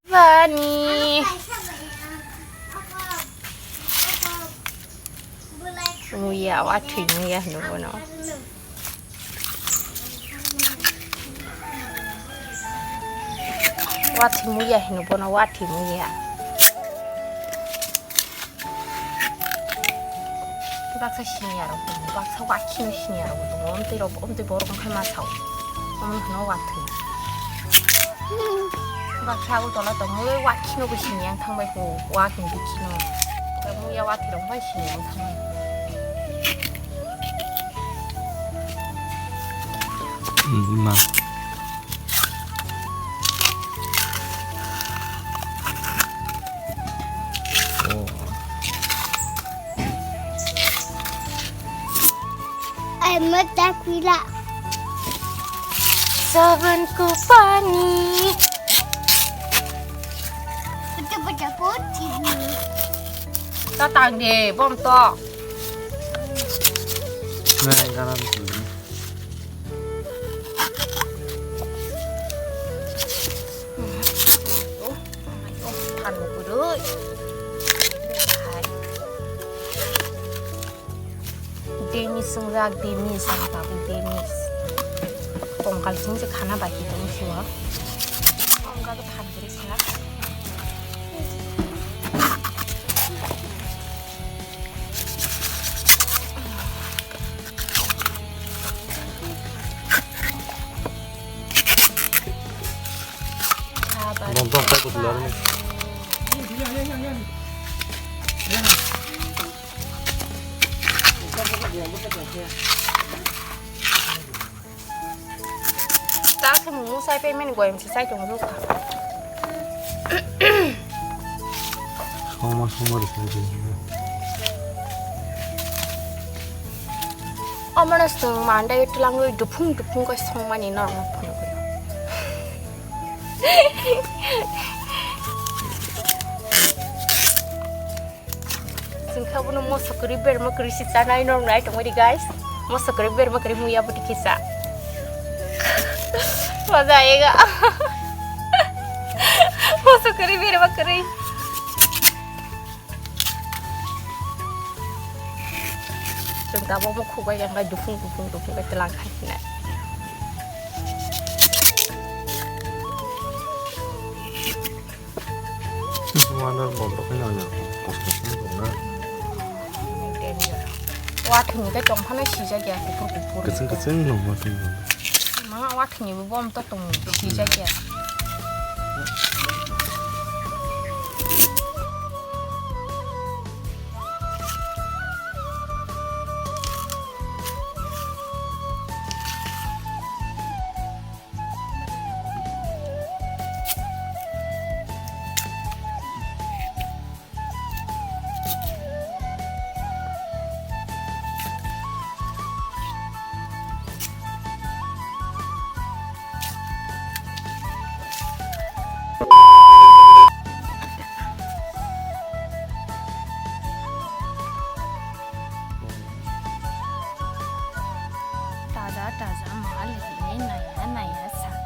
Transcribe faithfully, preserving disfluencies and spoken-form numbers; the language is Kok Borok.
Bani. Muya, watwi muya hino bono. Watwi muya hino bono, watwi muya. Baksa siniya rok tongo, baksa wakhino siniya rok tongo. Omtwi rok, omtwi borok wngkha ma sao. Omo hino watwi. Baksa abo tola tongwi wakhino bo siniya wng thangbai kho, wakhino bikhino. Muya watwi rok bai siniya wng thangbai. Ma. Oh. Ai, mata pila. Saban ko pani. Betul-betul putih. Tatang de, bom to. Nai, garam tu. Thanbo kwrwi. Demis wngjak, demis, ang tabuk demis. Tongkal sing se khana bai khe tong sio. Ang ga than kwrwi kha. Bom, bom, tak, tak, tak. Ta se mung sai payment goyam se sai tong rukha. Songma, songma rwkha. Omono chwng mandai twlangwi duphung duphung khe songmani norokno phunugwi. Chwng khe bono moso kwrwi berma kwrwi se chanai norok nai tongmani guys. Moso kwrwi berma kwrwi muya bwtwi kisa. Maza ayega. Moso kwrwi berma kwrwi. Chwng tabuk mukhuk bai khe duphung duphung duphung khe twlang khai hinai. Wonder ball to khe nang kosong kosong tong na. Wathwini khe tong phano sijak ya kuphur kuphur. Kwchwng kwchwng no wathwini. Ma wathwini bo bom to tong sijak ya.